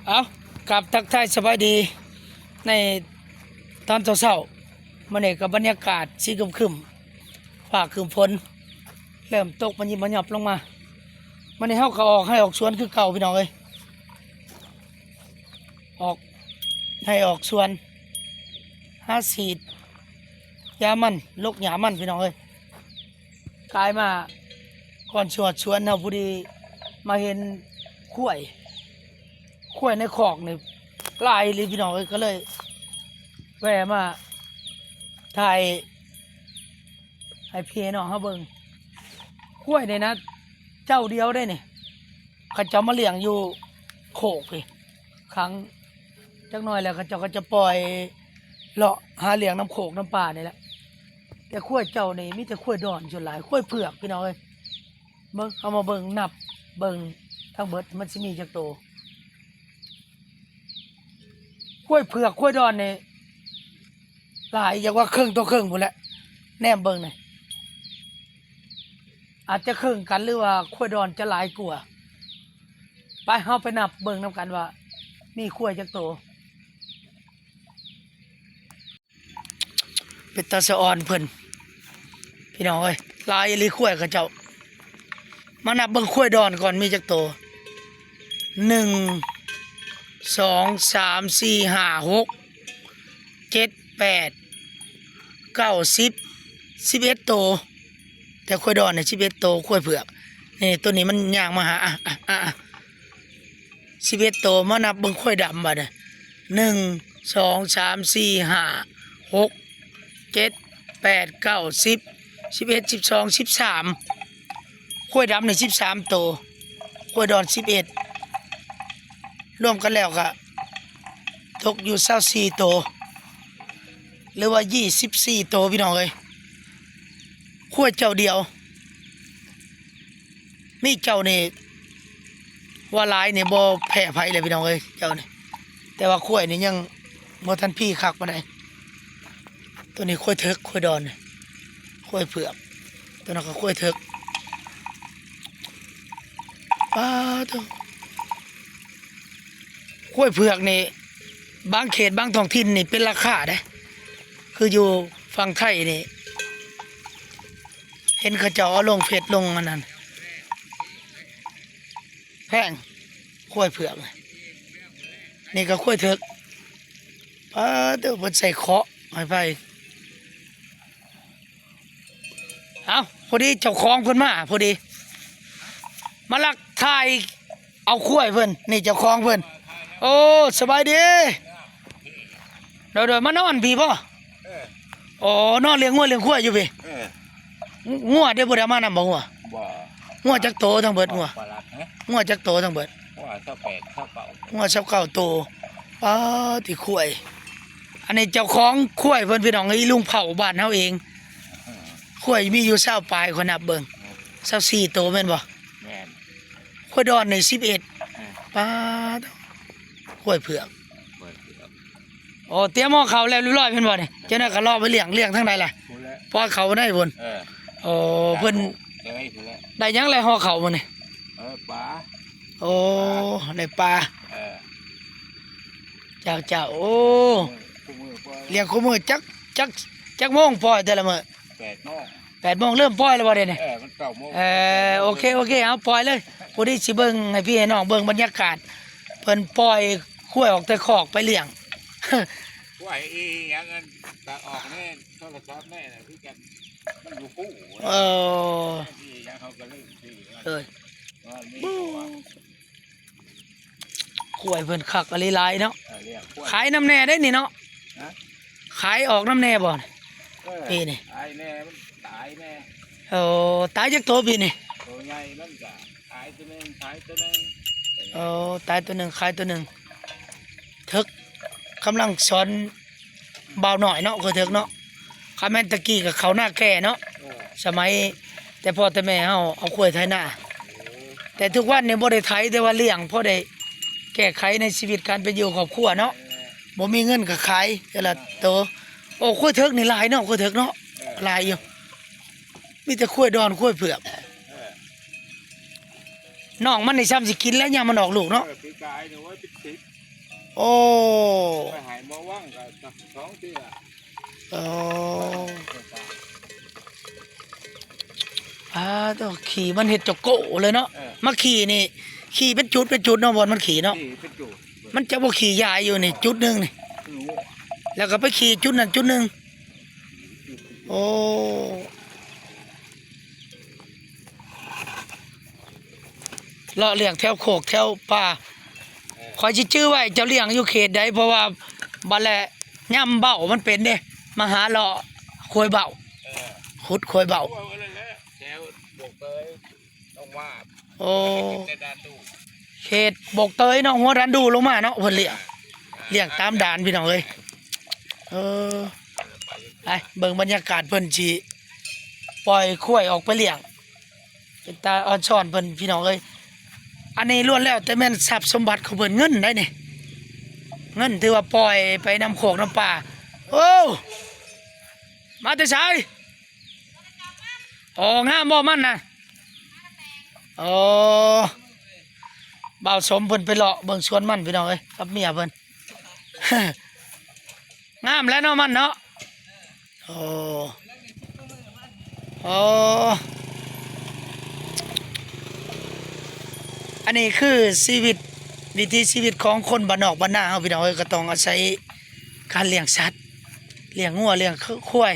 ເອົາ ກາບທັກທາຍສະບາຍດີໃນຕອນເຊົ້າໆ. ມື້ນີ້ກໍບັນຍາກາດສີຄຶມໆ ຟ້າຄຶມຝົນ ເລີ່ມຕົກມາຍິບມາຫຍັບລົງມາ. ມື້ນີ້ເຮົາກໍອອກໄຮ່ອອກສວນຄືເກົ່າ ພີ່ນ້ອງເອີຍ, ອອກໄຮ່ອອກສວນ ຫາສີດຢາມັນ ລົກຫຍ້າມັນ ພີ່ນ້ອງເອີຍ. ກາຍມາກ່ອນຊິຮອດສວນເຮົາ ພໍດີມາເຫັນຄວາຍ ຄວາຍໃນຄອກນີ້ຫຼາຍອີ່ຫຼີ ພີ່ນ້ອງເອີຍ, ກໍເລີຍແວ່ມາຖ່າຍໃຫ້ພີ່ໃຫ້ນ້ອງເຮົາເບິ່ງ. ຄວາຍນີ້ນະ ເຈົ້າດຽວເດ້ນີ້, ເຂົາເຈົ້າມາລ້ຽງຢູ່ໂຄກພີ້, ຂັງຈັກໜ້ອຍແລ້ວ ເຂົາເຈົ້າກໍຈະປ່ອຍເລາະຫາລ້ຽງນຳໂຄກນຳປ່ານີ້ແຫຼະ. ແຕ່ຄວາຍເຈົ້ານີ້ມີແຕ່ຄວາຍດອນສ່ວນຫຼາຍ, ຄວາຍເຜືອກ ພີ່ນ້ອງເອີຍ. ເບິ່ງ ເຮົາມາເບິ່ງ ນັບເບິ່ງທັງເບິດ ມັນຊິມີຈັກໂຕ. ຄວາຍເຜືອກຄວາຍດອນນີ້ຫຼາຍ ຢາກວ່າເຄິ່ງຕໍ່ເຄິ່ງພຸ້ນແຫຼະ, ແນມເບິ່ງນີ້ ອາດຈະເຄິ່ງກັນ ຫຼືວ່າຄວາຍດອນຈະຫຼາຍກວ່າ. ໄປ ເຮົາໄປນັບເບິ່ງນຳກັນວ່າມີຄວາຍຈັກໂຕ. ເປັນຕາສະອອນເພິ່ນ ພີ່ນ້ອງເອີຍ, ຫຼາຍອີ່ຫຼີຄວາຍເຂົາເຈົ້າ. ມານັບເບິ່ງຄວາຍດອນກ່ອນ ມີຈັກໂຕ. ໜຶ່ງ ສອງ ສາມ ສີ່ ຫ້າ ຫົກ ເຈັດ ແປດ ເກົ້າ ສິບ ສິບເອັດໂຕ. ແຕ່ຄວາຍດອນນີ້ສິບເອັດໂຕ, ຄວາຍເຜືອກນີ້ ໂຕນີ້ມັນຍ່າງມາຫາ ອ່ະ ອ່ະ ອ່ະ ອ່ະ ສິບເອັດໂຕ. ມານັບເບິ່ງຄວາຍດຳບາດນີ້ ໜຶ່ງ ສອງ ສາມ ສີ່ ຫ້າ ຫົກ ເຈັດ ແປດ ເກົ້າ ສິບ ສິບເອັດ ສິບສອງ ສິບສາມ. ຄວາຍດຳນີ້ສິບສາມໂຕ, ຄວາຍດອນສິບເອັດ, ລວມກັນແລ້ວກະຕົກຢູ່ຊາວສີ່ໂຕ ຫຼືວ່າຊາວສີ່ໂຕ ພີ່ນ້ອງເອີຍ. ຄວາຍເຈົ້າດຽວ ມີເຈົ້ານີ້ວ່າຫຼາຍນີ້ບໍ່ແພ້ໃຜເລີຍ ພີ່ນ້ອງເອີຍ ເຈົ້ານີ້. ແຕ່ວ່າຄວາຍນີ້ຍັງບໍ່ທັນພີຄັກປານໃດ. ໂຕນີ້ຄວາຍເຖິກ ຄວາຍດອນນີ້ ຄວາຍເຜືອກ, ໂຕນັ້ນກໍຄວາຍເຖິກ. ປາໂທ້ ຄວາຍເຜືອກນີ້ ບາງເຂດບາງທ້ອງຖິ່ນນີ້ເປັນລາຄາເດ້, ຄືຢູ່ຝັ່ງໄທນີ້ ເຫັນເຂົາເຈົ້າເອົາລົງເຟສລົງອັນນັ້ນ ແພງ ຄວາຍເຜືອກ. ນີ້ກໍຄວາຍເຖິກ. ປາໂທ້ ເພິ່ນໃສ່ເຄາະໃຫ້ໄປ. ເອົ້າ ພໍດີເຈົ້າຂອງເພິ່ນມາພໍດີ ມາລັກຖ່າຍເອົາຄວາຍເພິ່ນ. ນີ້ເຈົ້າຂອງເພິ່ນ. ໂອ້ ສະບາຍດີ. ໂດຍໆ ມານອນພີ້ບໍ? ເອີ ໂອ້ ນອນລ້ຽງງົວລ້ຽງຄວາຍຢູ່ພີ້. ເອີ ງ- ງົວເດ້ ບໍ່ໄດ້ເອົາມານຳບໍ ງົວ? ບໍ່. ງົວຈັກໂຕທັງເບິດ ງົວ? ປະຫຼັດ ຮະ? ງົວຈັກໂຕທັງເບິດ? ງົວຊາວແປດ ຊາວເກົ້າ ງົວຊາວເກົ້າໂຕ. ປາຕິ ຄວາຍ. ອັນນີ້ເຈົ້າຂອງຄວາຍເພິ່ນ ພີ່ນ້ອງ, ອີລຸງເຜົ່າບ້ານເຮົາເອງ. ເອີ ຄວາຍມີຢູ່ຊາວປາຍ ຂ້ອຍນັບເບິ່ງ ເອີ ຊາວສີ່ໂຕແມ່ນບໍ່? ແມ່ນ. ຄວາຍດອນນີ້ສິບເອັດ. ເອີ ປາໂທ້ ຄວາຍເຜືອກ ຄວາຍເຜືອກ. ໂອ້ ຕຽມຫໍ່ເຂົ້າແລ້ວຮຽບຮ້ອຍແມ່ນບໍ່ນີ້? ເຈົ້າໜ້າຍກໍເລາະໄປລ້ຽງ ລ້ຽງທາງໃດລະ? ພຸ້ນແຫຼະ ປ່ອຍເຂົ້າໄດ້ພຸ້ນ. ເອີ ໂອ້ ເພິ່ນ ເອີ ພຸ້ນແຫຼະ. ໄດ້ຫຍັງແລະຫໍ່ເຂົ້າມື້ນີ້? ເອີ ປາ. ໂອ້ ໄດ້ປາ. ເອີ ເຈົ້າໆ. ໂອ້ ມື້ ຄູ່ມື້ປ່ອຍ ລ້ຽງຄູ່ມື້. ຈັກ ຈັກ ຈັກໂມງປ່ອຍແຕ່ລະມື້? ແປດໂມງ ແປດໂມງເລີ່ມປ່ອຍແລ້ວບໍ່ດຽວນີ້? ເອີ ມັນເກົ້າໂມງ. ເອີ ໂອເຄ ໂອເຄ ເອົາປ່ອຍເລີຍ. ພໍດີຊິເບິ່ງໃຫ້ພີ່ໃຫ້ນ້ອງເບິ່ງບັນຍາກາດເພິ່ນປ່ອຍຄວາຍອອກແຕ່ຄອກໄປລ້ຽງ. ຄວາຍອີຫຍັງ ອັນຕາອອກໃນໂທລະສັບແມ່ນະ ຄືກັນ ມັນຢູ່ຄູ່. ເອີ ອີຫຍັງເຮົາກໍລືມຊື່. ເອີ ວ່າມີ ຄວາຍເພິ່ນຄັກອີ່ຫຼີຫຼາຍເນາະ. ເອີ ລ້ຽງຄວາຍ ຂາຍນຳແດ່ເດ້ນີ້ເນາະ. ຮະ? ຂາຍອອກນຳແດ່ບໍ່? ເອີ ປີນີ້ ຂາຍແດ່ ມັນຕາຍແດ່. ໂອ້ ຕາຍຈັກໂຕປີນີ້? ໂຕໃຫຍ່ມັນກະຂາຍໂຕໜຶ່ງ ຂາຍໂຕໜຶ່ງ. ໂອ້ ຕາຍໂຕໜຶ່ງ ຂາຍໂຕໜຶ່ງ. ເຖິກກຳລັງສອນ ບ່າວນ້ອຍເນາະ ຄວາຍເຖິກເນາະ. ຄັນແມ່ນແຕ່ກີ້ກໍເຂົ້ານາແກ່ເນາະ. ເອີ ສະໄໝແຕ່ພໍ່ແຕ່ແມ່ເຮົາເອົາຄວາຍໄຖນາ. ເອີ ແຕ່ທຸກວັນນີ້ບໍ່ໄດ້ໄຖ ແຕ່ວ່າລ້ຽງ ພໍໄດ້ແກ້ໄຂໃນຊີວິດການເປັນຢູ່ຄອບຄົວເນາະ. ເອີ ບໍ່ມີເງິນກໍຂາຍແຕ່ລະໂຕ. ໂອ້ ຄວາຍເຖິກນີ້ຫຼາຍເນາະ ຄວາຍເຖິກເນາະ. ເອີ ຫຼາຍຢູ່ ມີແຕ່ຄວາຍດອນ ຄວາຍເຜືອກ. ເອີ ນ້ອງມັນນີ້ຊ່ຳຊິກິນແລ້ວ ຍາມມັນອອກລູກເນາະ. ເອີ ປີກາຍນີ້ ໂອ້ຍ ເປັນສິບ ໂອ້ ໄປໃຫ້ໝໍວັງກໍສອງເທື່ອ. ອໍ ປາດໂທ້ ຂີ້ມັນເຮັດຈະໂກ້ເລີຍເນາະ. ເອີ ມາຂີ້ນີ້ ຂີ້ເປັນຈຸດເປັນຈຸດເນາະ ບ່ອນມັນຂີ້ເນາະ. ມັນຈະບໍ່ຂີ້ຢາຍຢູ່ນີ້ຈຸດໜຶ່ງນີ້ ແລ້ວກໍໄປຂີ້ຈຸດນັ້ນຈຸດໜຶ່ງ. ໂອ້ ເລາະລ້ຽງແຖວໂຄກແຖວປ່າ. ເອີ ຂ້ອຍຊິຈື່ໄວ້ເຈົ້າລ້ຽງຢູ່ເຂດໃດ ເພາະວ່າບັດແລະຍາມເບົ້າມັນເປັນເດ້ ມາຫາເລາະຄວາຍເບົ້າ. ເອີ ຂຸດຄວາຍເບົ້າ ແຖວບວກເຕີຍ ໂອ້ ເຂດບວກເຕີຍເນາະ ຫົວດ່ານດູລົງມາເນາະ ເພິ່ນລ້ຽງ ລ້ຽງຕາມດ່ານພີ່ນ້ອງເອີຍ. ເອີ ໄປເບິ່ງບັນຍາກາດເພິ່ນຊິປ່ອຍຄວາຍອອກໄປລ້ຽງ ເປັນຕາອອນຊອນເພິ່ນພີ່ນ້ອງເອີຍ. ອັນນີ້ລ້ວນແລ້ວແຕ່ແມ່ນຊັບສົມບັດຂອງເພິ່ນ ເງິນໄດ໋ນີ້ ເງິນຖືວ່າປ່ອຍໄປນຳໂຄກນຳປ່າ. ໂອ້ ມາແຕ່ໃສ? ອໍ ງາມບໍ່ມັນນະ? ອໍ ບ່າວສົມເພິ່ນໄປເລາະເບິ່ງສວນມັນພີ່ນ້ອງເອີຍ ກັບເມຍເພິ່ນ. ງາມແຫຼະເນາະມັນເນາະ. ໂອ້ ໂອ້ ອັນນີ້ຄືຊີວິດ ວິຖີຊີວິດຂອງຄົນບ້ານນອກບ້ານນາເຮົາພີ່ນ້ອງເອີຍ ກໍຕ້ອງອາໄສການລ້ຽງສັດ ລ້ຽງງົວ ລ້ຽງຄວາຍ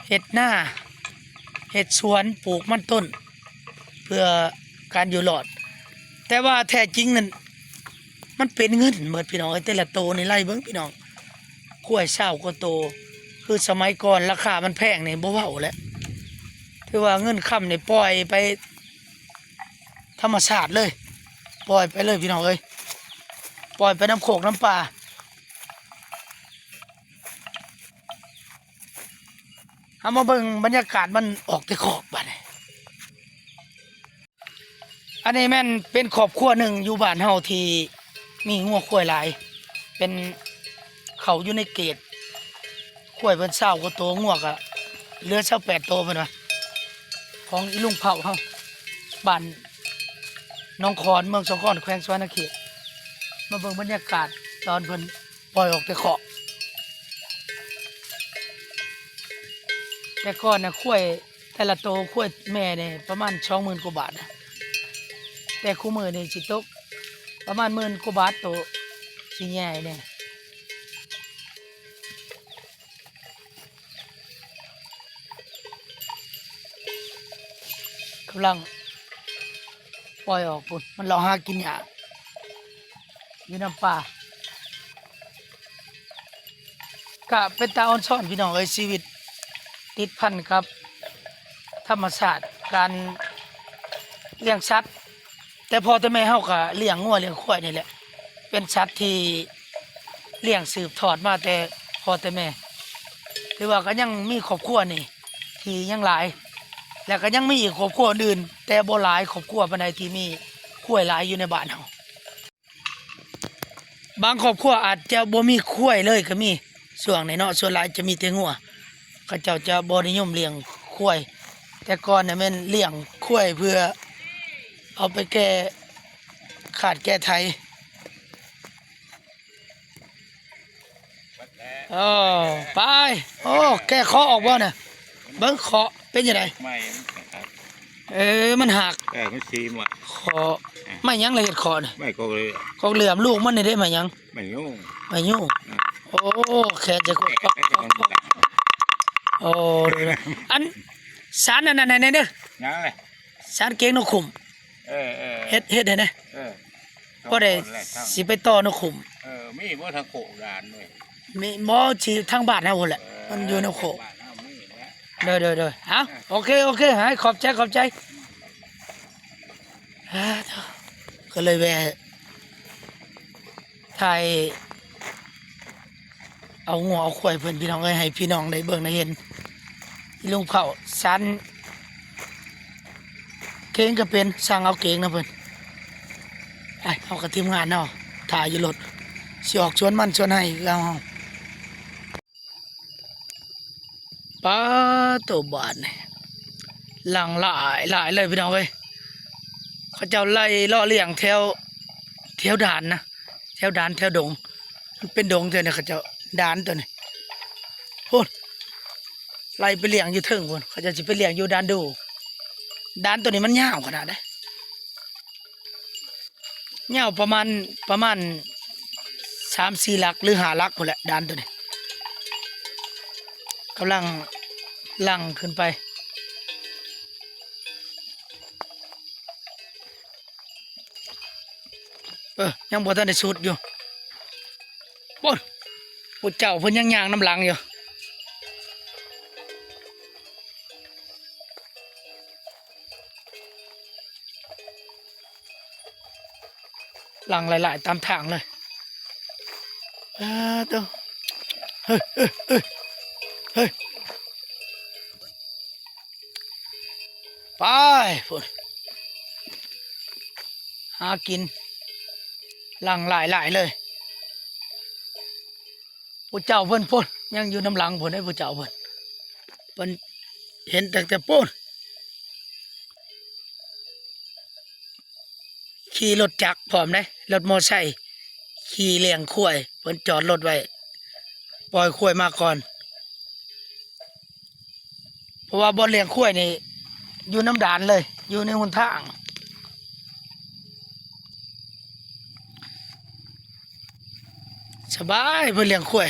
ເຮັດນາ ເຮັດສວນ ປູກມັນຕົ້ນ ເພື່ອການຢູ່ລອດ. ແຕ່ວ່າແທ້ຈິງນັ້ນ ມັນເປັນເງິນໝົດພີ່ນ້ອງເອີຍ ແຕ່ລະໂຕນີ້ໄລ່ເບິ່ງພີ່ນ້ອງ ຄວາຍຊາວກວ່າໂຕ ຄືສະໄໝກ່ອນລາຄາມັນແພງນີ້ບໍ່ເວົ້າແຫຼະ. ຖືວ່າເງິນຄຳນີ້ປ່ອຍໄປທຳມະຊາດເລີຍ ປ່ອຍໄປເລີຍພີ່ນ້ອງເອີຍ ປ່ອຍໄປນຳໂຄກນຳປ່າ. ເຮົາມາເບິ່ງບັນຍາກາດມັນອອກແຕ່ຄອກບາດນີ້. ອັນນີ້ແມ່ນເປັນຄອບຄົວໜຶ່ງຢູ່ບ້ານເຮົາທີ່ມີງົວຄວາຍຫຼາຍ ເປັນ ເຂົາຢູ່ໃນເກດ ຄວາຍເພິ່ນຊາວກວ່າໂຕ ງົວກໍເຫຼືອຊາວແປດໂຕເພິ່ນວ່າ ຂອງອີລຸງເຜົ່າເຮົາ ບ້ານໜອງຂອນ ເມືອງສອງຄອນ ແຂວງສະຫວັນນະເຂດ. ມາເບິ່ງບັນຍາກາດຕອນເພິ່ນ ປ່ອຍອອກແຕ່ຄອກ. ແຕ່ກ່ອນນະ ຄວາຍແຕ່ລະໂຕ ຄວາຍແມ່ນີ້ປະມານສອງໝື່ນກວ່າບາດນະ ແຕ່ຄູ່ມື້ນີ້ຊິຕົກປະມານໝື່ນກວ່າບາດ ໂຕຊິໃຫຍ່ແດ່. ກຳລັງປ່ອຍອອກພຸ້ນ ມັນເລາະຫາກິນຫຍ້າຢູ່ນຳປ່າ. ກະເປັນຕາອອນຊອນພີ່ນ້ອງເອີຍ ຊີວິດຕິດພັນກັບທຳມະຊາດ ການລ້ຽງສັດ. ແຕ່ພໍ່ແຕ່ແມ່ເຮົາກໍລ້ຽງງົວລ້ຽງຄວາຍນີ້ແຫຼະ ເປັນສັດທີ່ລ້ຽງສືບທອດມາແຕ່ພໍ່ແຕ່ແມ່. ຖືວ່າກໍຍັງມີຄອບຄົວນີ້ທີ່ຍັງຫຼາຍ ແລ້ວກໍຍັງມີອີກຄອບຄົວອື່ນ ແຕ່ບໍ່ຫຼາຍຄອບຄົວປານໃດທີ່ມີຄວາຍຫຼາຍຢູ່ໃນບ້ານເຮົາ. ບາງຄອບຄົວອາດຈະບໍ່ມີຄວາຍເລີຍກໍມີ ຊ່ວງນີ້ເນາະ ສ່ວນຫຼາຍຈະມີແຕ່ງົວ ເຂົາເຈົ້າຈະບໍ່ນິຍົມລ້ຽງຄວາຍ. ແຕ່ກ່ອນນະແມ່ນລ້ຽງຄວາຍເພື່ອເອົາໄປແກ່ຂາດແກ່ໄຖ. ໂອ້ ໄປ ໂອ້ ແກ່ເຄາະອອກບໍ່ນະ? ເບິ່ງເຄາະເປັນຈັ່ງໃດ? ໄມ້ມັນຫັກ ເອີ ມັນຫັກ ເອີ ມັນຊີໝົດ ເຄາະ ເອີ ໄມ້ຫຍັງລະເຮັດເຄາະນະ? ໄມ້ກອກເຫຼື້ອມ ກອກເຫຼື້ອມ ລູກມັນນີ້ເດ້ ໄມ້ຫຍັງ? ໄມ້ຍູງ ໄມ້ຍູງ ອືມ ໂອ້ ແຂນຈະ ໂອ້ ເດີ ອັນ ສານອັນນັ້ນໃຫ້ແດ່ເດີ ຫຍັງລະ? ສານເກງນົກຂຸ້ມ ເອີ ເອີ ເຮັດ ເຮັດໃຫ້ແດ່ ເອີ ພໍໄດ້ຊິໄປຕໍ່ນົກຂຸ້ມ ເອີ ມີບໍ່ທາງໂຄກດ່ານເວີຍ ມີບໍ່ ຊິທາງບ້ານເຮົາພຸ້ນແຫຼະ ເອີ ມັນຢູ່ໃນໂຄກ ບ້ານເຮົາມີແຫຼະ ໂດຍ ໂດຍ ໂດຍ ເອົ້າ ເອີ ໂອເຄ ໂອເຄ ໃຫ້ຂອບໃຈ ຂອບໃຈ ເອີ ກໍເລີຍແວ່ ຖ່າຍເອົາງົວເອົາຄວາຍເພິ່ນ ພີ່ນ້ອງເອີຍ ໃຫ້ພີ່ນ້ອງໄດ້ເບິ່ງໄດ້ເຫັນ ອີລຸງເຜົ່າ ສານເກງກໍເປັນ ຊ່າງເອົາເກງນຳເພິ່ນ ໄປ ເຮົາກັບທີມງານເຮົາ ຖ້າຢູ່ລົດ ຊິອອກສວນມັນສວນໄຮ່ຄືເຮົາ. ປາໂຕ ບາດນີ້ ຫຼັງຫຼາຍໆເລີຍພີ່ນ້ອງເອີຍ ເຂົາເຈົ້າໄລ່ເລາະລ້ຽງແຖວ ແຖວດ່ານນະ ແຖ ຖວດ່ານແຖວດົງ ມັນເປັນດົງແຖວນີ້ ເຂົາເຈົ້າດ່ານຕົວນີ້ ພຸ້ນ ໄລ່ໄປລ້ຽງຢູ່ເທິງພຸ້ນ ເຂົາເຈົ້າຊິໄປລ້ຽງຢູ່ດ່ານດູ່ ດ່ານຕົວນີ້ມັນຍາວຂະໜາດໃດ. ຍາວປະມານ ປະມານສາມສີ່ຫຼັກ ຫຼື ຫ້າຫຼັກພຸ້ນແຫຼະດ່ານຕົວນີ້ ກຳລັງຫຼັ່ງຂຶ້ນໄປ ເອີ ຍັງບໍ່ທັນໄດ້ສຸດຢູ່ ໂອ້ຍ ຜູ້ເຈົ້າເພິ່ນຍັງຍ່າງນຳຫຼັງຢູ່. ຫຼັ່ງຫຼາຍໆຕາມທາງເລີຍ ເອີ ໂຕ ເຮີ້ຍ ເຮີ້ຍ ເຮີ້ຍ ເຮີ້ຍ ໄປພຸ້ນ ຫາກິນ ຫຼັ່ງຫຼາຍໆເລີຍ. ຜູ້ເຈົ້າເພິ່ນພຸ້ນ ຍັງຢູ່ນຳຫຼັງພຸ້ນເດ້ ຜູ້ເຈົ້າເພິ່ນ ເພິ່ນເຫັນຕັ້ງແຕ່ພຸ້ນ ຂີ່ລົດຈັກພ້ອມເດ້ ລົດມໍໄຊ ຂີ່ລ້ຽງຄວາຍ ເພິ່ນຈອດລົດໄວ້ ປ່ອຍຄວາຍມາກ່ອນ ເພາະວ່າບ່ອນລ້ຽງຄວາຍນີ້ຢູ່ນຳດ່ານເລີຍ ຢູ່ໃນຫົນທາງ ສະບາຍເພິ່ນລ້ຽງຄວາຍ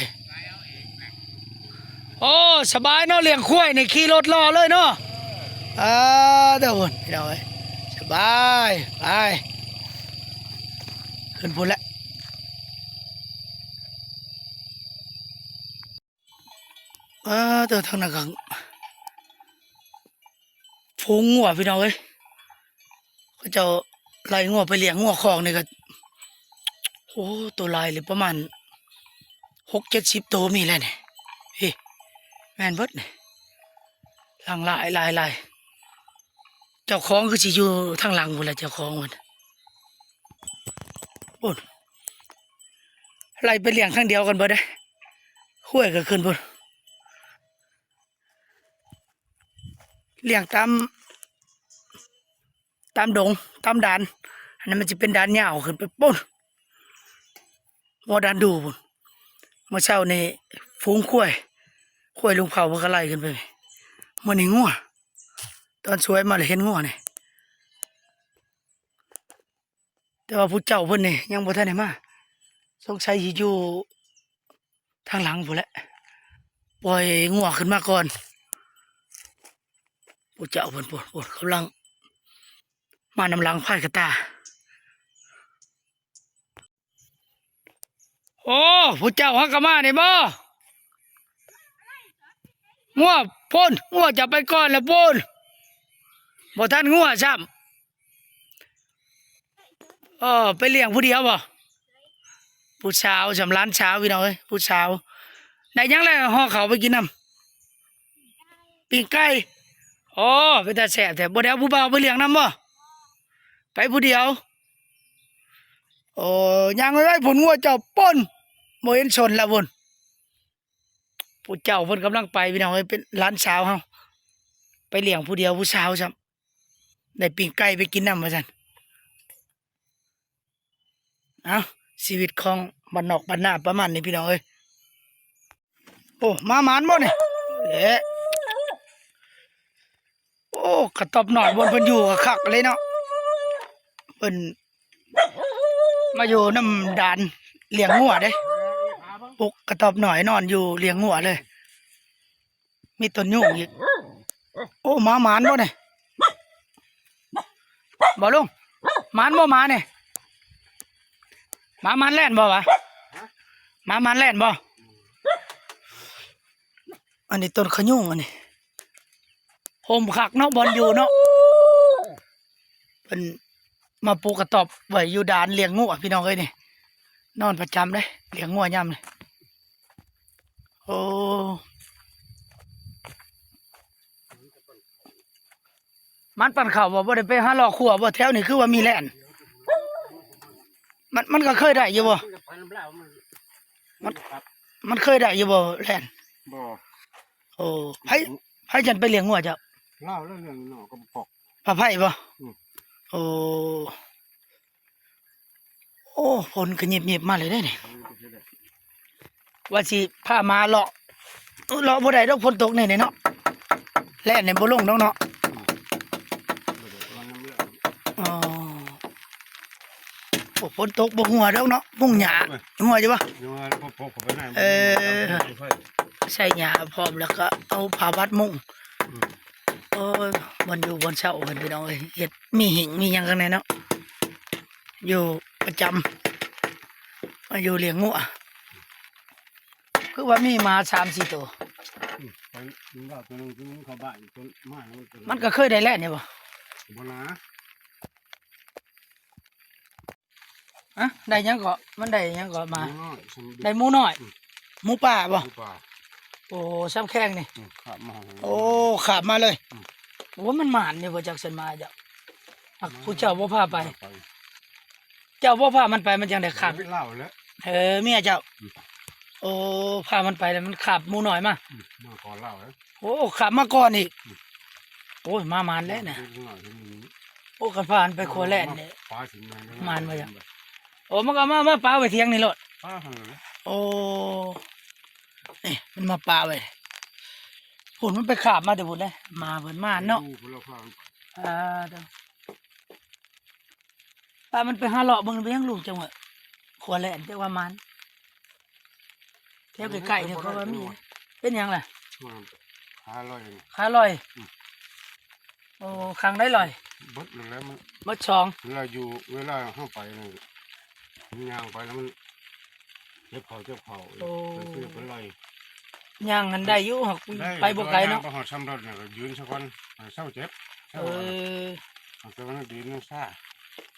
ໂອ້ ສະບາຍເນາະ ລ້ຽງຄວາຍນີ້ຂີ່ລົດຫຼໍ່ເລີຍເນາະ ອ່າ ເດີ ພຸ້ນ ພີ່ນ້ອງເອີຍ ສະບາຍ ໄປ ຂຶ້ນພຸ້ນແຫຼະ. ເອີ ເດີ ທາງນັ້ນກໍຝູງງົວ ພີ່ນ້ອງເອີຍ ເຂົາເຈົ້າໄລ່ງົວໄປລ້ຽງ ງົວຄອກນີ້ກໍ ໂອ້ ໂຕຫຼາຍເລີຍ ປະມານຫົກເຈັດສິບໂຕມີແຫຼະນີ້ ເອີ ແມ່ນເບິດນີ້ ຫຼັ່ງຫຼາຍໆໆ ເຈົ້າຂອງຄືຊິຢູ່ທາງຫຼັງພຸ້ນແຫຼະ ເຈົ້າຂອງມັນ ໂອ້ ໄລ່ໄປລ້ຽງທາງດຽວກັນເບິດເດ້ ຄວາຍກໍຂຶ້ນພຸ້ນ ລ້ຽງຕາມ ຕາມດົງ ຕາມດ່ານ ອັນນັ້ນມັນຊິເປັນດ່ານຍາວຂຶ້ນໄປພຸ້ນ ຮອດດ່ານດູ່ພຸ້ນ ມື້ເຊົ້ານີ້ຝູງຄວາຍ ຄວາຍລຸງເຜົ່າເພິ່ນກໍໄລ່ຂຶ້ນໄປ ມື້ນີ້ງົວ ຕອນສວຍມາແລ້ວເຫັນງົວນີ້ ແຕ່ວ່າຜູ້ເຈົ້າເພິ່ນນີ້ຍັງບໍ່ທັນໄດ້ມາ ສົງໄສຊິຢູ່ທາງຫຼັງພຸ້ນແຫຼະ ປ່ອຍງົວຂຶ້ນມາກ່ອນ ຜູ້ເຈົ້າເພິ່ນ ໂອ້ ໂອ້ ກຳລັງມານຳຫຼັງພາຍກະຕ່າ. ໂອ້ ຜູ້ເຈົ້າຫາກະມານີ້ບໍ? ງົວພຸ້ນ ງົວຈະໄປກ່ອນລະພຸ້ນ ບໍ່ທັນງົວຊ້ຳ. ເອີ ໄປລ້ຽງຜູ້ດຽວບໍ? ຜູ້ສາວ ສ່ຳຫຼານສາວ ພີ່ນ້ອງເອີຍ ຜູ້ສາວ ໄດ້ຫຍັງແລ້ວຫໍ່ເຂົ້າໄປກິນນຳ? ປີ້ງໄກ່ ໂອ້ ເປັນຕາແຊບແທ້ ບໍ່ໄດ້ເອົາຜູ້ບ່າວໄປລ້ຽງນຳບໍ? ໄປຜູ້ດຽວ ໂອ້ ຍ່າງໄວໆ ພຸ້ນ ງົວເຈົ້າປຸ້ນ ບໍ່ເຫັນຊົນລະພຸ້ນ. ຜູ້ເຈົ້າເພິ່ນກຳລັງໄປ ພີ່ນ້ອງເອີຍ ເປັນຫຼານສາວເຮົາ ໄປລ້ຽງຜູ້ດຽວຜູ້ສາວຊ້ຳ ໄດ້ປີ້ງໄກ່ໄປກິນນຳວ່າຊັ້ນ. ເອົ້າ ຊີວິດຂອງບ້ານນອກບ້ານນາປະມານນີ້ ພີ່ນ້ອງເອີຍ. ໂອ້ ໝາໝານບໍ່ນີ້? ເອະ ໂອ້ ກະຕອບນ້ອຍ ບ່ອນເພິ່ນຢູ່ກໍຄັກເລີຍເນາະ ເພິ່ນມາຢູ່ນຳດ່ານລ້ຽງງົວເດ້ ປຸກກະຕອບນ້ອຍນອນຢູ່ລ້ຽງງົວເລີຍ ມີຕົ້ນຍູງອີກ. ໂອ້ ໝາໝານບໍ່ນີ້? ບໍ່ລຸງ ໝານບໍ່ໝານີ້? ໝາໝານແລ່ນບໍ່ວະ? ໝາໝານແລ່ນບໍ່? ອັນນີ້ຕົ້ນຂະຍຸງ ອັນນີ້ຮົ່ມຄັກເນາະ ບ່ອນຢູ່ເນາະ ເພິ່ນມາປູກກະຕອບໄວ້ຢູ່ດ່ານລ້ຽງງົວ ພີ່ນ້ອງເອີຍ ນີ້ ນອນປະຈຳເດ້ ລ້ຽງງົວຍາມນີ້. ໂອ້ ໝານປັ້ນເຂົ້າບໍ່? ບໍ່ໄດ້ໄປຫາເລາະຄົວບໍ່? ແຖວນີ້ຄືວ່າມີແລ່ນ ມັນ ມັນກໍເຄີຍໄດ້ຢູ່ບໍ່? ມັນ ມັນເຄີຍໄດ້ຢູ່ບໍ່ແລ່ນ? ບໍ່. ໂອ້ ໃຜ ໃຜຈັ່ງໄປລ້ຽງງົວເຈົ້າ? ລາວແລ້ວ ລ້ຽງເນາະ ກັບພວກ ພາໄພບໍ່? ອືມ ໂອ້. ອ້ ຝົນກໍຫຍິບໆມາເລີຍເດ້ນີ້. ວ່າຊິພາມາເລາະ ເລາະບໍ່ໄດ້ດອກ ຝົນຕົກແນວນີ້ເນາະ ແລ່ນນີ້ບໍ່ລົງດອກເນາະ. ອໍ ໂອ້ ຝົນຕົກບໍ່ຮົ່ວດອກເນາະ ມຸງຫຍ້າ ຮົ່ວຢູ່ບໍ່? ຮົ່ວ ພໍໆເຂົ້າໄປໃນ ເອີ ໃສ່ຫຍ້າພ້ອມ ແລ້ວກໍເອົາຜ້າບັດມຸງ. ອືມ ໂອ້ຍ ບ່ອນຢູ່ບ່ອນເຊົາເພິ່ນ ພີ່ນ້ອງເອີຍ ເຮັດມີຫິ້ງມີຫຍັງຂ້າງໃນເນາະ ຢູ່ປະຈຳ ມາຢູ່ລ້ຽງງົວ. ຄືວ່າມີໝາສາມສີ່ໂຕ ອືມ ໄປກິນເຫຼົ້າໂຕໜຶ່ງ ໂຕໜຶ່ງເຂົ້າບ້ານ ໂຕໝາມັນກໍ ມັນກໍເຄີຍໄດ້ແລ່ນນີ້ບໍ່? ບໍ່ນາ. ອະ ໄດ້ຫຍັງເກາະ? ມັນໄດ້ຫຍັງເກາະມາ? ໝູນ້ອຍ ໄດ້ໝູນ້ອຍ. ອືມ ໝູປ່າບໍ່? ໝູປ່າ. ໂອ້ ຊຳແຂ້ງນີ້. ອືມ ຄາບມາ. ໂອ້ ຄາບມາເລີຍ. ອືມ ໂອ້ ມັນໝານຢູ່ບໍ່ຈັກຊັ້ນມາເຈົ້າ. ອະ ມາ ຜູ້ເຈົ້າບໍ່ພາໄປ? ພາໄປ. ເຈົ້າບໍ່ພາມັນໄປ ມັນຈັ່ງໄດ້ຄາບ? ເອີ ເມຍເຈົ້າ. ອືມ ໂອ້ ພາມັນໄປແລ້ວມັນຄາບໝູນ້ອຍມາ. ອືມ ມາກ່ອນລາວເດ້. ໂອ້ ຄາບມາກ່ອນອີກ. ອືມ ໂອ້ຍ ມາໝານແລ້ວນະ. ໂອ້ ຄັນພາມັນໄປຂົວແລ່ນນີ້ ປາຊິມາ ໝານບໍ່? ໂອ້ ມັນກໍມາ ມາປະໄວ້ຖຽງນີ້ໂລດ. ປາຫັ້ນແຫຼະ. ໂອ້ ນີ້ມັນມາປະໄວ້ພຸ້ນ ມັນໄປຄາບມາແຕ່ພຸ້ນເດ້. ມາເພິ່ນມາເນາະ. ເອີ ເອີ ເດີ ປາມັນໄປຫາເລາະເບິ່ງໄປຫຍັງລູກ ຈັ່ງວ່າຂົວແລ່ນ ແຕ່ວ່າມັນແຖວໃກ້ໆນີ້ ເຂົາວ່າມີ. ເປັນຫຍັງລະ? ມັນຂາລອຍ. ຂາລອຍ. ອືມ ໂອ້ ຂ້າງໃດລອຍ? ເບິດແລ້ວ ມັນເບິດສອງ. ເວລາຢູ່ ເວລາເຮົາໄປນີ້ ຍ່າງໄປແລ້ວມັນ ເຈັບເຂົ່າ ເຈັບເຂົ່າ. ໂອ້ ເປັນຄືເປັນລອຍ. ຍ່າງຫັ້ນໄດ້ຢູ່ ຫາກໄປບໍ່ໄກເນາະ. ໄປຮອດຊຳລົດນີ້ກໍຢືນຊະກ່ອນ ໃຫ້ເຊົາເຈັບ. ເອີ ແຕ່ວ່າມັນຢືນມັນຊາ.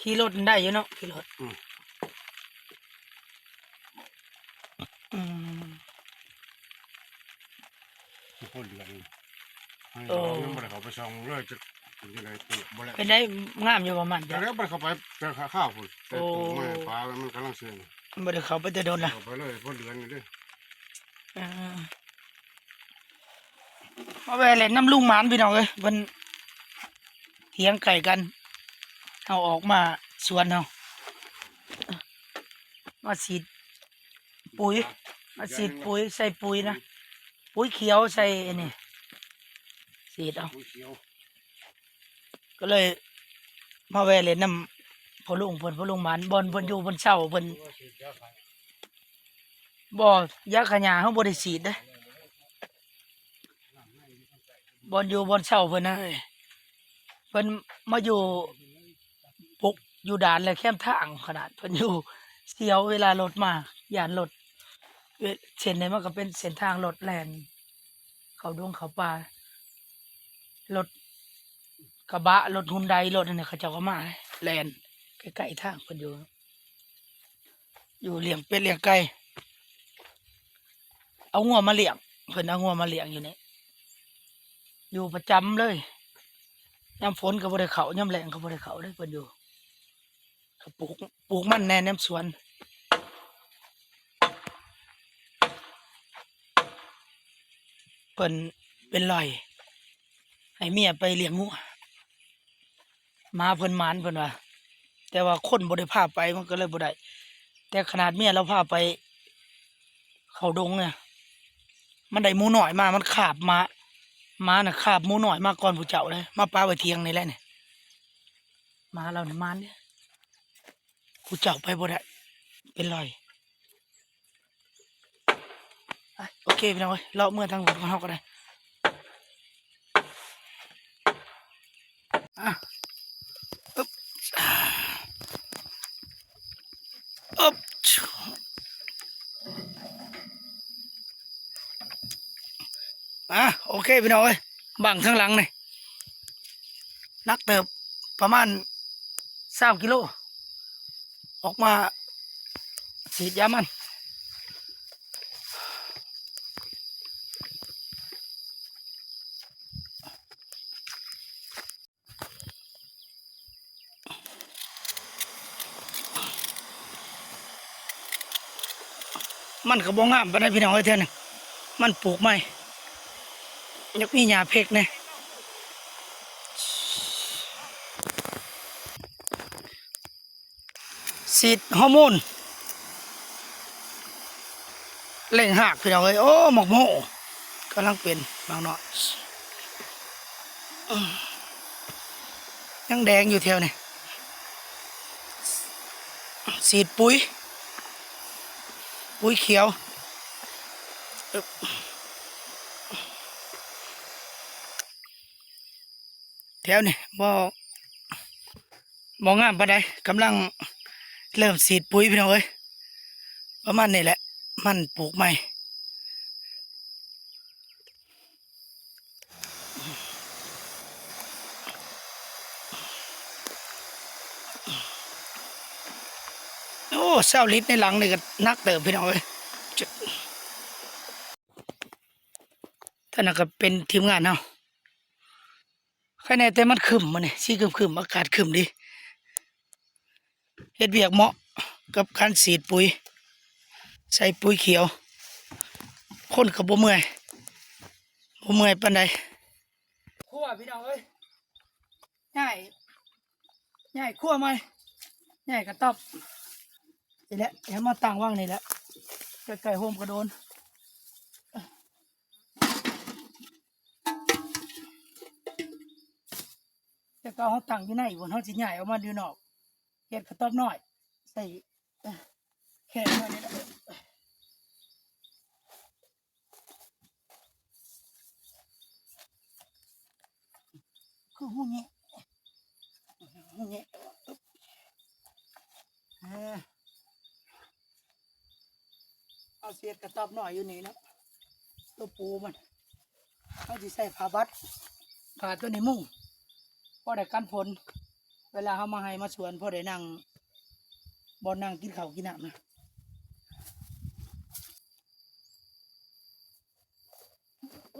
ຂີ່ລົດໄດ້ຢູ່ເນາະ ຂີ່ລົດ. ອືມ ອືມ ພໍເດືອນ. ໂອ້ ຍັງບໍ່ໄດ້ເຂົ້າໄປສ່ອງເລີຍ ຈະເປັນຈັ່ງໃດ ບໍ່ແລ້ວ. ເປັນໄດ ງາມຢູ່ບໍ່ມັນ? ແຕ່ແລ້ວບໍ່ໄດ້ເຂົ້າໄປ ແຕ່ຄາວພຸ້ນ. ໂອ້ ໄປປູກໄມ້ປາ ມັນກຳລັງເຊື່ອງ. ບໍ່ໄດ້ເຂົ້າໄປແຕ່ດົນລະ. ເຂົ້າໄປເລີຍ ພໍເດືອນນີ້ເດ້. ເອີ ມາແວ່ເລ່ນນຳລຸງໝານ ພີ່ນ້ອງເອີຍ ເພິ່ນຖຽງໃກ້ກັນ. ເຮົາອອກມາສວນເຮົາ ມາສີດປຸ໋ຍ ມາສີດປຸ໋ຍ ໃສ່ປຸ໋ຍນະ ປຸ໋ຍຂຽວໃສ່ອັນນີ້ ສີດເອົາ. ກໍເລີຍມາແວ່ເລ່ນນຳພໍ່ລຸງເພິ່ນ ພໍ່ລຸງໝານ ບ່ອນເພິ່ນຢູ່ບ່ອນເຊົາເພິ່ນ. ບໍ່ ຢາຂ້າຫຍ້າເຮົາບໍ່ໄດ້ສີດເດ້. ບ່ອນຢູ່ບ່ອນເຊົາເພິ່ນນະ ເພິ່ນມາຢູ່ ປົກຢູ່ດ່ານແລ້ວແຄມທາງຂະໜາດ. ເພິ່ນຢູ່ສຽວເວລາລົດມາ ຢ້ານລົດ ເວ- ເສັ້ນນີ້ມັນກໍເປັນເສັ້ນທາງລົດແລ່ນເຂົ້າດົງເຂົ້າປ່າ. ລົດກະບະ ລົດຮຸນໄດ ລົດອັນນີ້ ເຂົາເຈົ້າກໍມາແລ່ນໃກ້ໆທາງ. ເພິ່ນຢູ່ ຢູ່ລ້ຽງເປັດລ້ຽງໄກ່ ເອົາງົວມາລ້ຽງ ເພິ່ນເອົາງົວມາລ້ຽງຢູ່ນີ້ ຢູ່ປະຈຳເລີຍ. ຍາມຝົນກໍບໍ່ໄດ້ເຂົ້າ ຍາມແລ້ງກໍບໍ່ໄດ້ເຂົ້າເດ້ ເພິ່ນຢູ່ ກໍປູກ ປູກມັນແດ່ນຳສວນ. ເພິ່ນເປັນລອຍ ໃຫ້ເມຍໄປລ້ຽງງົວ. ໝາເພິ່ນໝານເພິ່ນວ່າ ແຕ່ວ່າຄົນບໍ່ໄດ້ພາໄປ ມັນກໍເລີຍບໍ່ໄດ້. ແຕ່ຂະໜາດເມຍລາວພາໄປເຂົ້າດົງນະ ມັນໄດ້ໝູນ້ອຍມາ ມັນຄາບໝາ ໝານະຄາບໝູນ້ອຍມາກ່ອນຜູ້ເຈົ້າເດ້ ມາປະໄວ້ຖຽງນີ້ແຫຼະນີ້. ໝາລາວນີ້ໝານເດ້ ຜູ້ເຈົ້າໄປບໍ່ໄດ້ ເປັນລອຍ. ໄປ ໂອເຄ ພີ່ນ້ອງເອີຍ ເລາະເມືອທາງພຸ້ນຂອງເຮົາກໍໄດ້. ອະ ອຶບ ອຶບ ອະ ໂອເຄ ພີ່ນ້ອງເອີຍ ບັ້ງທາງຫຼັງນີ້ ໜັກເຕີບ ປະມານຊາວກິໂລ ອອກມາສີດຢາມັນ. ມັນກໍບໍ່ງາມປານໃດພີ່ນ້ອງເອີຍ ເທື່ອໜຶ່ງມັນປູກໃໝ່ ຢາກມີຫຍ້າເພັກແດ່. ເສ ຕິດຮໍໂມນເລັ່ງຮາກ ພີ່ນ້ອງເອີຍ. ໂອ້ ໝາກໂມກຳລັງເປັນໝາກນ້ອຍ ຍັງແດງຢູ່ແຖວນີ້. ສີດປຸ໋ຍ ປຸ໋ຍຂຽວ ແຖວນີ້ບໍ່ ບໍ່ງາມປານໃດ ກຳລັງເລີ່ມສີດປຸ໋ຍ ພີ່ນ້ອງເອີຍ. ປະມານນີ້ແຫຼະ ມັນປູກໃໝ່. ໂອ້ ຊາວລິດໃນຫຼັງນີ້ກໍໜັກເຕີບ ພີ່ນ້ອງເອີຍ. ທ່ານນັ້ນກໍເປັນທີມງານເຮົາ. ໃຄແນ່ແຕ່ມັນຄຶ້ມມື້ນີ້ ສີຄຶ້ມໆ ອາກາດຄຶ້ມດີ ເຮັດວຽກເໝາະກັບການສີດປຸ໋ຍ ໃສ່ປຸ໋ຍຂຽວ ຄົນກໍບໍ່ເມື່ອຍ ບໍ່ເມື່ອຍປານໃດ. ຄົວ ພີ່ນ້ອງເອີຍ ຍ້າຍ ຍ້າຍຄົວໃໝ່ ຍ້າຍກະຕ໊ອບ ນີ້ແຫຼະ ໃຫ້ມາຕັ້ງວາງນີ້ແຫຼະ ໃກ້ໆ ໂຮມກະໂດນ. ແຕ່ເກົ່າເຮົາຕັ້ງຢູ່ໃນພຸ້ນ ເຮົາຊິຍ້າຍອອກມາຢູ່ນອກ ເຮັດກະຕ໊ອບນ້ອຍ ໃສ່ແຄ່ນ້ອຍນີ້ແຫຼະ. ຄືຫູແງະ ຫູແງະ ເອີ ເຮົາຊິເຮັດກະຕ໊ອບນ້ອຍຢູ່ນີ້ເນາະ ໂຕປູມັນ ເຮົາຊິໃສ່ຜ້າບັດ ຜ້າໂຕນີ້ມຸງ ພໍໄດ້ກັນຝົນ ເວລາເຮົາມາໄຮ່ມາສວນ ພໍໄດ້ນັ່ງ ບ່ອນນັ່ງກິນເຂົ້າກິນນ້ຳນະ.ໂອ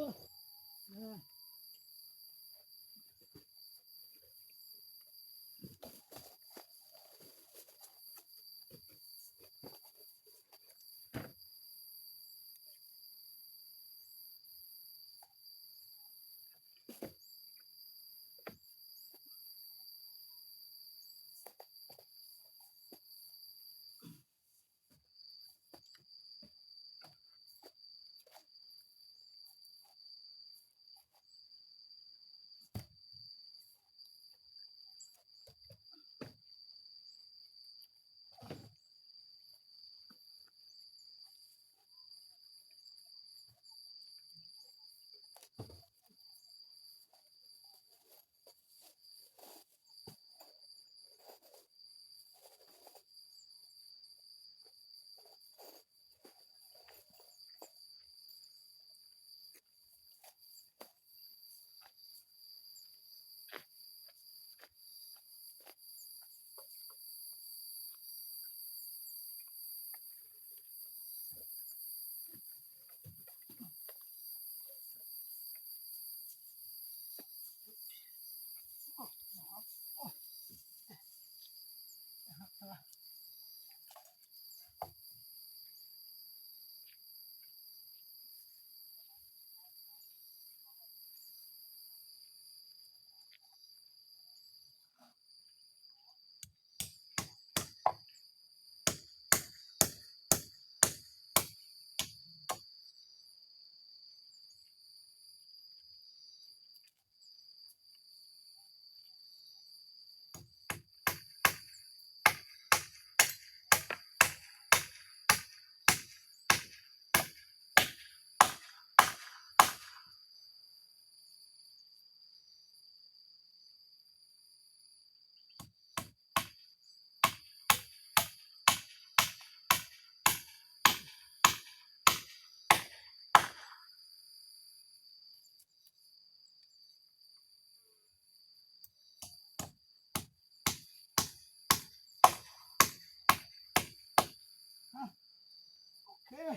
ເຄ. ໂ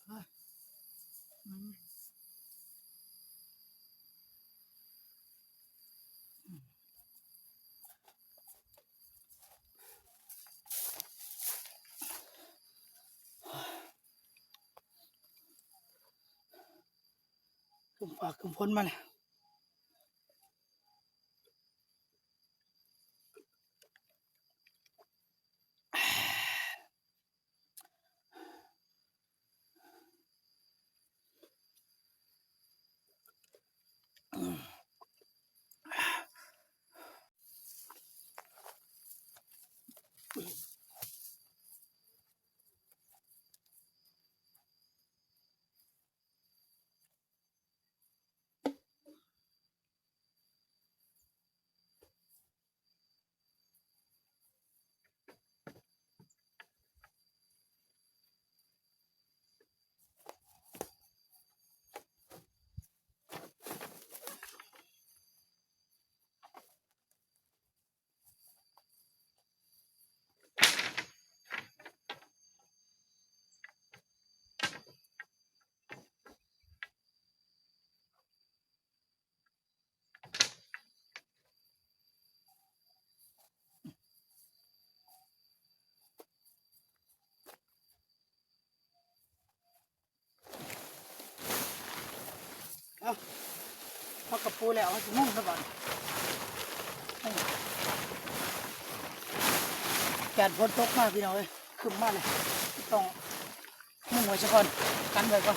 ອືມ ຄຶ້ມຟ້າຄຶ້ມຝົນມາແລ້ວ. ເອົາ ເຮົາກະປູແລ້ວ ເຮົາຊິມຸງຊະກ່ອນ. ແດດຝົນຕົກມາພີ່ນ້ອງເອີຍ ຄຶ້ມມາເລີຍ ຕ້ອງມຸງໄວ້ຊະກ່ອນ ກັນໄວ້ກ່ອນ.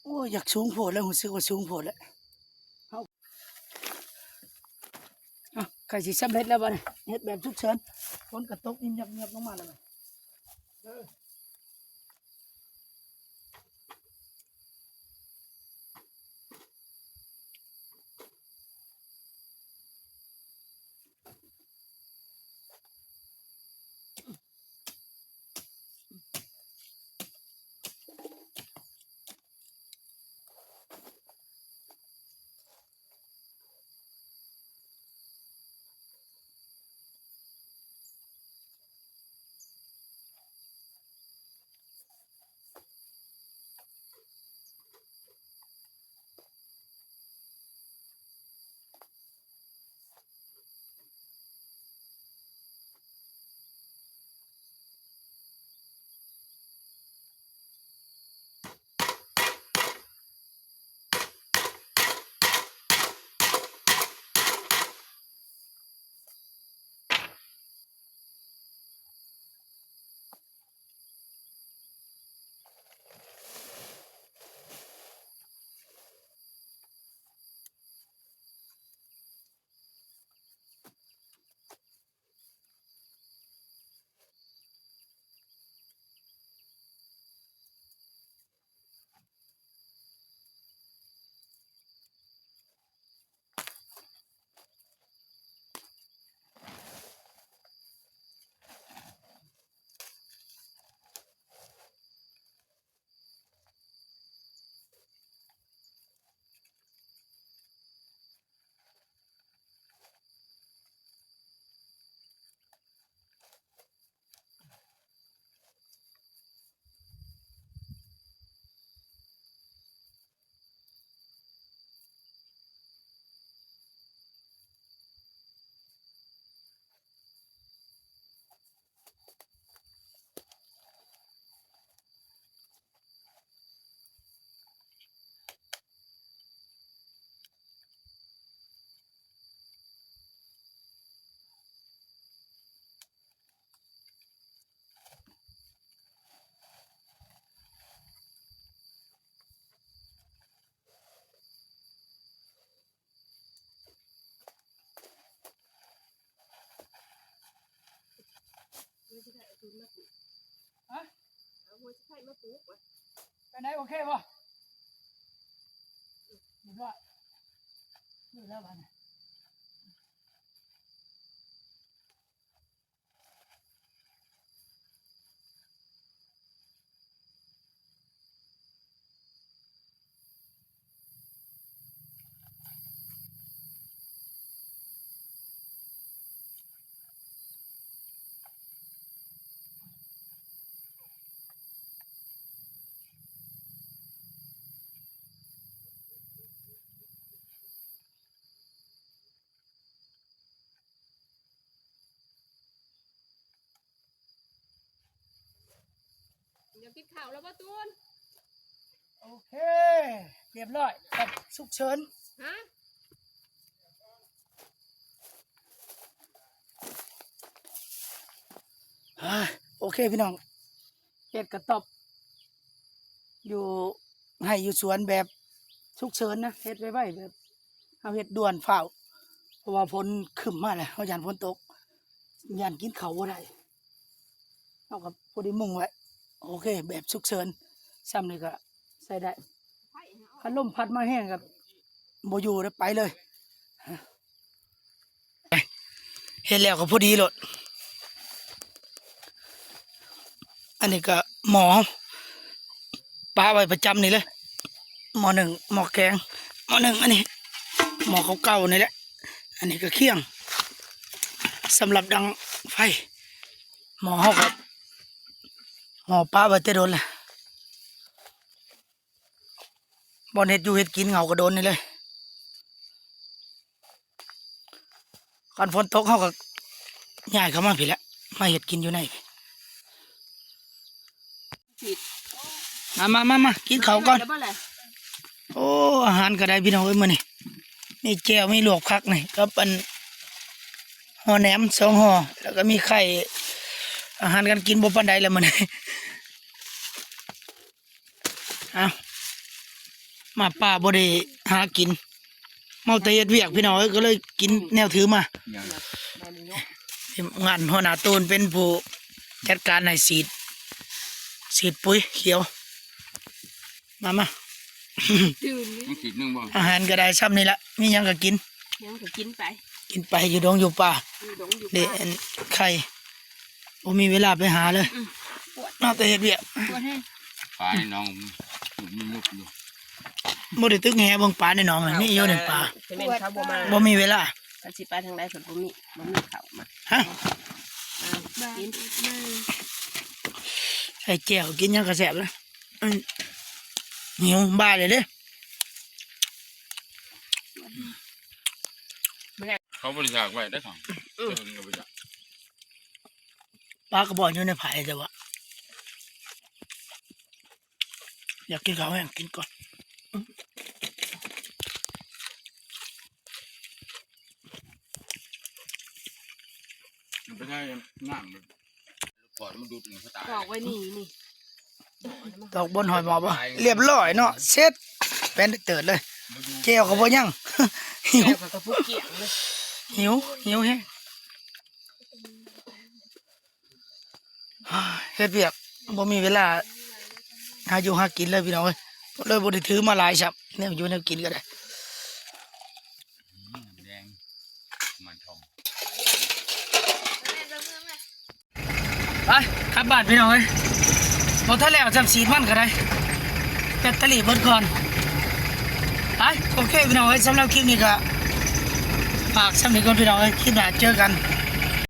ໂອ້ຍ ຢາກສູງໂພດແລ້ວ ຮູ້ສຶກວ່າສູງໂພດແລ້ວ. ເອົ້າ ໃກ້ຊິສຳເລັດແລ້ວບັດນີ້ ເຮັດແບບສຸກເສີນ ຝົນກະຕົກອີບຍຽບໆລົງມາແລ້ວ. ເ ຮະ? ເອົາຫົວສະໄພມາປູກວະ. ເປັນໃດ ໂອເຄບໍ່? ຮຽບຮ້ອຍ ແລ້ວບາດນີ້. ຢາກກິນເຂົ້າແລ້ວບໍ່ຕູນ? ໂອເຄ ຮຽບຮ້ອຍ ແບບສຸກເສີນ. ຮະ? ອ່າ ໂອເຄພີ່ນ້ອງ ເຮັດກະຕ໊ອບຢູ່ໄຮ່ຢູ່ສວນແບບສຸກເສີນນະ ເຮັດໄວໆ ແບບເຮົາເຮັດດ່ວນຟ້າວ ເພາະວ່າຝົນຄຶ້ມມາແລ້ວ ເຮົາຢ້ານຝົນຕົກ ຢ້ານກິນເຂົ້າບໍ່ໄດ້ ເຮົາກໍພໍດີມຸງໄວ້. ໂອເຄ ແບບສຸກເສີນ ຊ່ຳນີ້ກໍໃຊ້ໄດ້ ຄັນລົມພັດມາແຮງກໍບໍ່ຢູ່ເດ້ ໄປເລີຍ. ເຮັດແລ້ວກໍພໍດີໂລດ. ອັນນີ້ກໍໝໍ້ປະໄວ້ປະຈຳນີ້ເລີຍ ໝໍ້ໜຶ້ງ ໝໍ້ແກງ ໝໍ້ໜຶ້ງ ອັນນີ້ໝໍ້ເກົ່າໆນີ້ແຫຼະ. ອັນນີ້ກໍຄຽງສຳລັບດັງໄຟ. ໝໍ້ເຮົາກໍໝໍ້ປະໄວ້ແຕ່ດົນແລ້ວ. ບ່ອນເຮັດຢູ່ເຮັດກິນເຫງົາກະດົນນີ້ເລີຍ. ຄັນຝົນຕົກເຮົາກໍຍ້າຍເຂົ້າມາພີ້ແຫຼະ ມາເຮັດກິນຢູ່ໃນ. ມາ ມາ ມາ ມາ ກິນເຂົ້າກ່ອນ. ໂອ້ ອາຫານກໍໄດ້ພີ່ນ້ອງເອີຍ ມື້ນີ້ມີແຈ່ວ ມີລວກຜັກນີ້ ກັບອັນຫໍ່ແໜມສອງຫໍ່ ແລ້ວກໍມີໄຂ່. ອາຫານການກິນບໍ່ປານໃດແລ້ວມື້ນີ້. ເອົາ ມາປ່າບໍ່ໄດ້ຫາກິນ ເມົາແຕ່ເຮັດວຽກພີ່ນ້ອງເອີຍ ກໍເລີຍກິນແນວຖືມາ. ທີມງານຫົວໜ້າຕູນເປັນຜູ້ຈັດການໃຫ້ສີດ ສີດປຸ໋ຍຂຽວ. ມາ ມາ ອືມ ມັນສີດໜຶ່ງບໍ່? ອາຫານກໍໄດ້ຊ່ຳນີ້ລະ ມີຫຍັງກໍກິນ ຫຍັງກໍກິນໄປ ກິນໄປ ຢູ່ດົງຢູ່ປ່າ ຢູ່ດົງຢູ່ປ່າ. ເດ້ ອັນໄຂ່ ບໍ່ມີເວລາໄປຫາເລີຍ ອືມ ເອົາແຕ່ເຮັດວຽກ. ປາໃນໜອງມັນຍຸບຢູ່ ບໍ່ໄດ້ຕຶກແຫເບິ່ງປາໃນໜອງນະ ມີຢູ່ໃນປ່າ ບໍ່ມີເວລາ. ຄັນຊິໄປທາງໃດເພິ່ນບໍ່ມີ ບໍ່ມີເຂົ້າມາ ຮະ? ໃສ່ແຈ່ວກິນຫຍັງກໍແຊບເລີຍ. ອືມ ຫິວ ບ່າຍເລີຍເດ້. ເຂົາບໍລິຈາກໄວ້ໄດ້ຂອງ ເອີ ເຂົາບໍລິຈາກ. ປາກະບອກຢູ່ໃນໄຜ ແຕ່ວ່າຢາກກິນເຂົ້າແຮງ ກິນກ່ອນ. ມັນໄປໃຊ້ນ້ຳ ປອດມັນດູດ ຕອກໄວ້ນີ້ ນີ້ ຕອກບົນຫອຍໝໍ້ບໍ່? ຮຽບຮ້ອຍເນາະ ເສັດ ແປນເຕີດເລີຍ. ແຈ່ວກໍບໍ່ຍັງ ຫິວ ແຈ່ວກໍບໍ່ກຽງເລີຍ ຫິວ ຫິວແຮງ. ເຮັດວຽກບໍ່ມີເວລາຫາຢູ່ຫາກິນເລີຍພີ່ນ້ອງເອີຍ ເລີຍບໍ່ໄດ້ຖືມາຫຼາຍຊ້ຳ ແນວຢູ່ແນວກິນກໍໄດ້. ໄປ ກັບບ້ານພີ່ນ້ອງເອີຍ ບໍ່ທັນແລ້ວຊ້ຳ ສີດມັນກໍໄດ້ ແບັດເຕີຣີເບິດກ່ອນ. ໄປ ໂອເຄພີ່ນ້ອງເອີຍ ສຳລັບຄລິບນີ້ກໍຝາກຊ່ຳນີ້ກ່ອນພີ່ນ້ອງເອີຍ ຄລິບໜ້າເຈີກັນ.